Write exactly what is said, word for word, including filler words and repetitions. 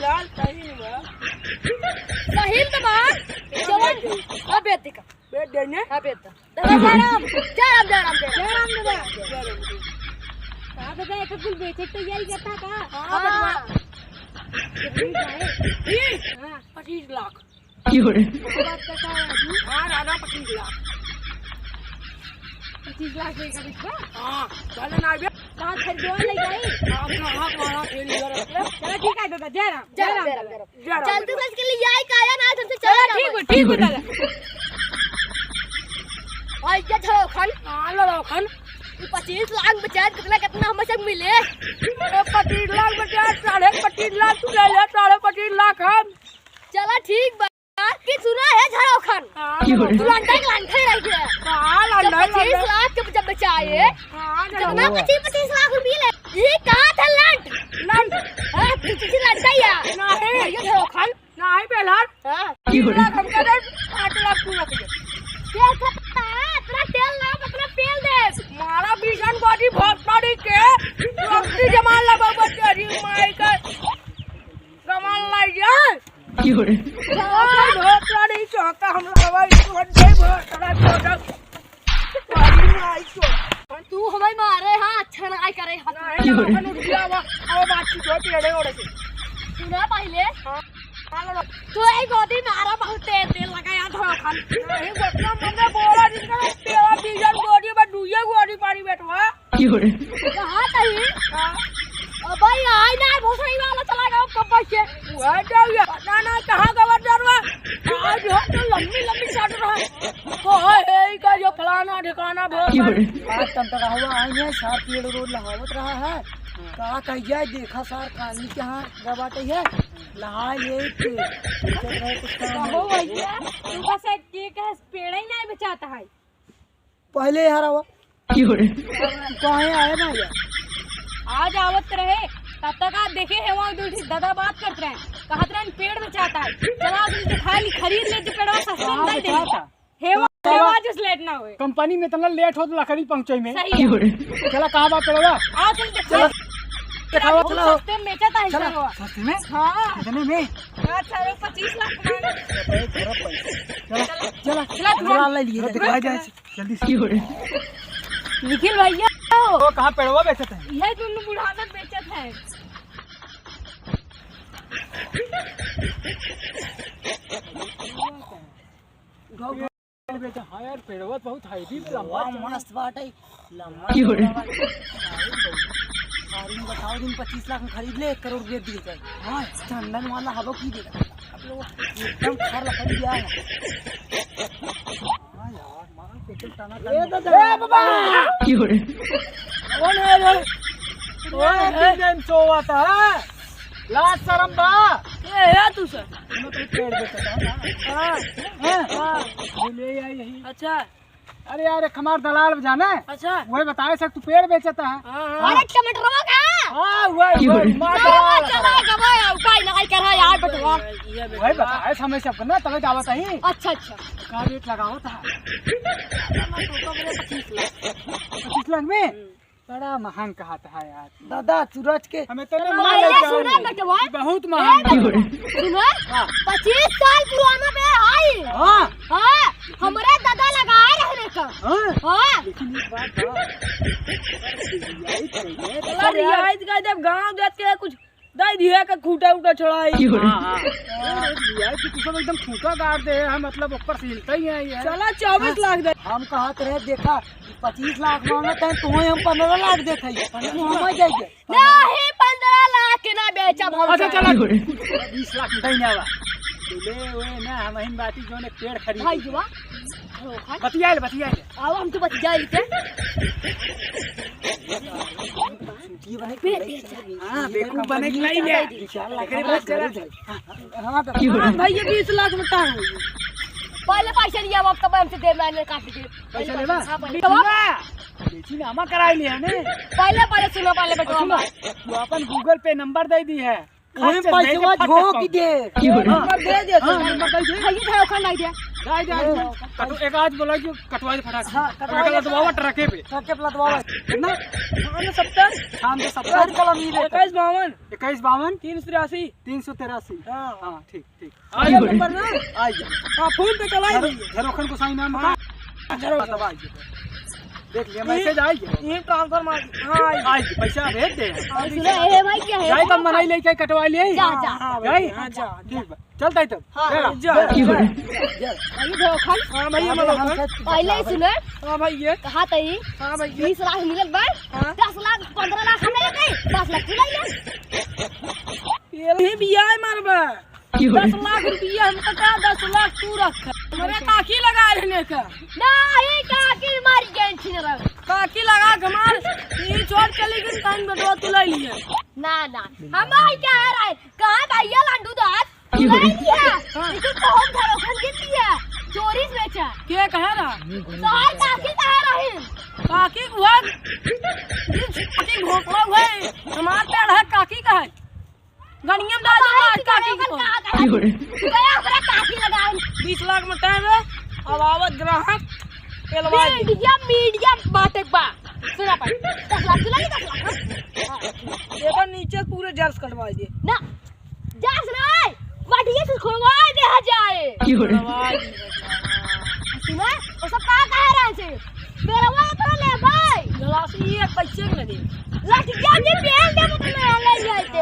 दाल सही नहीं बा। सही तो बा। जवन, हाँ, बेच दे का। बेच दे ने? हाँ, बेच दे। दादा, जय राम। जय राम, जय राम, जय राम। जय राम, जय राम। का दादा, एक कुल बेचे के तैयारी करता का? हाँ, हाँ। बटवा। कितनी का है? ई? हाँ। पच्चीस लाख। की हो रे? बात करता है तू? हाँ, दादा, पच्चीस लाख। पच्चीस लाख में का बिकवा? हाँ, चले ना बे। कहाँ खरीदवा ले जाई? हाँ, कहाँ तुम्हारा खेल इधर है? चलो, ठीक है दादा, जय राम, जय राम, जय राम, जय राम। जय राम, जय राम। चलते सच के लिए आई काया ना, तुमसे चलो चला ना ठीक हो, भाई। ठीक हो दादा। भाई, क्या था ओखन? हाँ, लो ओखन। ये पच्चीस लाख बचाए, कितना, कितना हमें सब मिले? अरे, पच्चीस लाख बचाए, साढ़े पच्चीस लाख तू ले ले, साढ़े पच्चीस लाख हम। चला ठीक बा। कि सुना है झरोखन? हाँ, तू लंडा के लंडा ही रह गया। हाँ, जब लंडा ही पच्चीस लंडा। लाख के जब बचाए, हाँ, कितना लंडा। पच्चीस, पच्चीस लाख रुपये ले? ये कहा था लंड? लंड। हाँ, तू चीज़ लंडा ही है। नहीं। ये झरोखन? नहीं, बेलहर। हाँ। तीन लाख हमका दे, पाँच लाख तू रख ले। क्या करता है? अपना तेल ना, अपना तेल दे। मारा भीषण गोदी भोसड़ी के, रक्ती जमा लगा बच्चे, माई का। कमाल लाई जाए। की हो रे? ओए, भोसड़ी चौका हम लोग भाई, तू हट गई भोसड़ा चौका। भाई, माई चौका। तू हमें मारे, हाँ, अच्छा ना आई करे, हाँ, तू। नहीं, की हो रे? अपन उठ गया, अब, अब बातचीत होती है, ओड़े से। सुना पहले। हाँ, हाँ, लो, लो। तू एक गोदी मारा, बहुत तेज तेल लगा यार, धोखा। नहीं, बच्चा, मैंने बोला, जिनका तेरा बीजन गोदी में दुइये गोदी पानी बैठवा। की हो रे? कहाँ तही? हाँ। अबे, आई ना, भोसड़ी वाला चला गया, कब से? वह जाओ ये, पता ना कहाँ गवा डरवा। आज हो तो लंबी लंबी चढ़ रहा है। को है, है का जो फलाना ढिकाना भोसड़ी। की हो रे? आज तंतरा हुआ आई है, सार पेड़ रोड लहावत रहा है। का कह जाए, देखा सार कानी के हाँ गवा है। लहा ये, सोचत रहे कुछ काम कहो है। भैया, तू बस एक के कहे पेड़ ही नहीं बचाता है। पहले यहाँ रहा। की हो रे? कहाँ आए ना यार? आज आवत रहे, तब तक आप देखे हैं वहाँ दो ठे दादा बात करत रहे, कहत रहे पेड़ बेचाता है, चला आज उनके खाली खरीद लेते पेड़वा सस्ते में हाँ, दे देंगे। बेचाता। हेवा, बेचाता। हेवा जस लेट ना हुए। कंपनी में इतना लेट हो तो लकड़ी पहुँचे में। सही है। की हो रे? चला कहाँ बात पेड़वा? आओ चल देखो। चला। दिखावा, चला। सस्ते में बेचता है चला, पेड़वा। सस्ते में? हाँ। कितने में? हाँ, चलो पच्चीस लाख मांगे। चला, चला, चला, चला, चला, ले लिए, चला, दिखा चला। जाए। जल्दी से। की हो रे? निखिल भैया। तो कहाँ पेड़वा बेचत है? यह दोनों बुढ़ाना बेचत है। हाँ यार, पेड़वा बहुत heavy लंबा वाह, चौड़ा। मस्त बाटे, लंबा की हो रे? चौड़ा बाटे। सारी में बताओ, दिन पच्चीस लाख में खरीद ले, एक करोड़ बेच दिए जाए। हाँ, चंदन वाला हवा की दे। आप लोग एकदम खार लकड़ी गया है। हाँ यार, मार के एकदम टना टन। ए दादा। ए बाबा! की हो रे? कौन है रे? कौन है? दिन सोवत है? लाज शरम बा? ए, है तू सर? मैं तो पेड़ बेचता हूँ ना। हाँ। हाँ। हाँ। ये ले आई यही। अच्छा। अरे यार, एक हमार दलाल जाने? अच्छा। वही बताए सक तू पेड़ बेचता है। हाँ, हाँ। अरे टमाटरवा का? हाँ, वही, वही, मार चलो, दलाल चलो, है। गवा, उपाय ना, आई कर, हाँ, यार, बटवा। ये बेटवा। वही बताए समय सबको ना, तबे जावत ही। अच्छा, अच्छा। का रेट लगावत है? दादा, मैं तो कब रे पच्चीस लाख। पच्चीस लाख में? हम्म। बड़ा महंग कहत है यार। दादा, सूरज के हमें तो ना अरे, मालूम सुना है। बटवा। बहुत ए, महंग बटवा। है। सुना? हाँ। पच्चीस साल पुराना पे आई। हाँ। हाँ, हमरे दादा लगाए रहने का। हाँ। हाँ। लेकिन एक बात बा। अरे, यार, यार, जब गाँव जात के कुछ दाई दिया के खूंटा उटा छोड़ाई। हाँ, हाँ। अरे, यार, कि तू सब एकदम खूंटा गाड़ दे है, मतलब, ऊपर से हिलता ही है, ये। चला, चउबीस लाख दे। हम कहत रहे, देखा, पच्चीस लाख मांगत हैं, तुम्हें हम पन्द्रह लाख देत हई। तू हमें दे दे। नहीं, पन्द्रह लाख के ना बेचब हम। अच्छा, चला, बीस लाख में नहीं आवा। ले, ओए ना, हम ही बाटी जोन एक पेड़ खरीद भाई जुआ, बतिया ले, बतिया ले। आओ, हम तो बतिया लेते। ये बने बे-, बेच दे। हाँ, बेवकूफ बने के नहीं है। विशाल लाख एकरे बाद चला। हाँ, तो हाँ, भाई, ये बीस लाख में का है? पहले पैसे लिया, अब तब हमसे देर में काट दे। पैसा लेबा? हाँ, पहले। बेची ना, हमा कराई लिया ने। पहले, पहले सुनो, पहले और बेटवा। सुनो, तू अपन Google Pay number दे दी है। वही पैसवा झोंक दे। नंबर दे दे, हाँ, नंबर दे दे। भैया, भाई, ओखन नहीं दे। दे दे, दे दे। कटो, एक आज बोला कि कटवा दे फटाक से। हाँ, कटवा दे। लदवावा ट्रके पे। ट्रके पे लदवावा। कितना? छान सत्तर। छान सत्तर। कलम ये दे। इक्कीस बावन। इक्कीस बावन। तीन सौ तिरासी। तीन सौ तिरासी। हाँ। हाँ, ठीक, ठीक। आ गया नंबर ना? आ गया। हाँ, फोन पे चलाई घर, दीजिए। झरोखन गोसाई नाम का? हाँ, झरोखन। बतावा, आ गया। देख लिया, ये, मैसेज आ गया। ये ट्रांसफर मार, हाँ, आ गया। आ गया, पैसा भेज दे। हाँ, सुनो, ए भाई, क्या है? जाए तो मनाई लेके कटवा लिए। जा, जा। हाँ, भाई, जाए? हाँ, जा, ठीक बा। चलता है तब। हाँ, जा, जा, जा, जा। जा। भाई, धोखन। हाँ, भाई, ये हाँ, मतलब हम सब पहले ही सुने। हाँ, भाई, ये। कहा तई? हाँ, भाई, ये। बीस लाख मिलत बा। हाँ। दस लाख, पन्द्रह लाख हमें दे, दस लाख तू ले ले। ये भी आए मारबा। दस लाख रुपया हमका का, दस लाख तू रख। हमरे काकी लगा रहने का। नहीं, काकी मर गई थी रे। काकी लगा के मार, ये चोर चली गई, तन बेटवा तू ले लिए। ना, ना, हमार क्या है रे? कहाँ भैया लंडू दास? तू ले लिया। हाँ। इसे तो हम घरों खन के दिया। चोरी से बेचा। के कहे रहा? तोहार काकी कहे रही? काकी हुआ, काकी भोपड़ा हुआ है। हमार पेड़ है, काकी का है। गनिया में डाल दो, काकी को। गया हमरा काकी लगाए। बीस लाख में टाइम है, अब आवत ग्राहक, पेलवा दे। मीडिया, मीडिया बाटे बा। सुना पाई। दस लाख, सुना दस लाख। हाँ, देखो नीचे पूरे जर्स कटवा दे। ना, जर्स ना, बढ़िया से खोलवा दे जाए। कटवा दे। सुना, वो सब का कहे रहे से? पेलवा तो ले भाई। गलास ये पैसे में दे। लठिया के पेल दे, मतलब, ले जाते।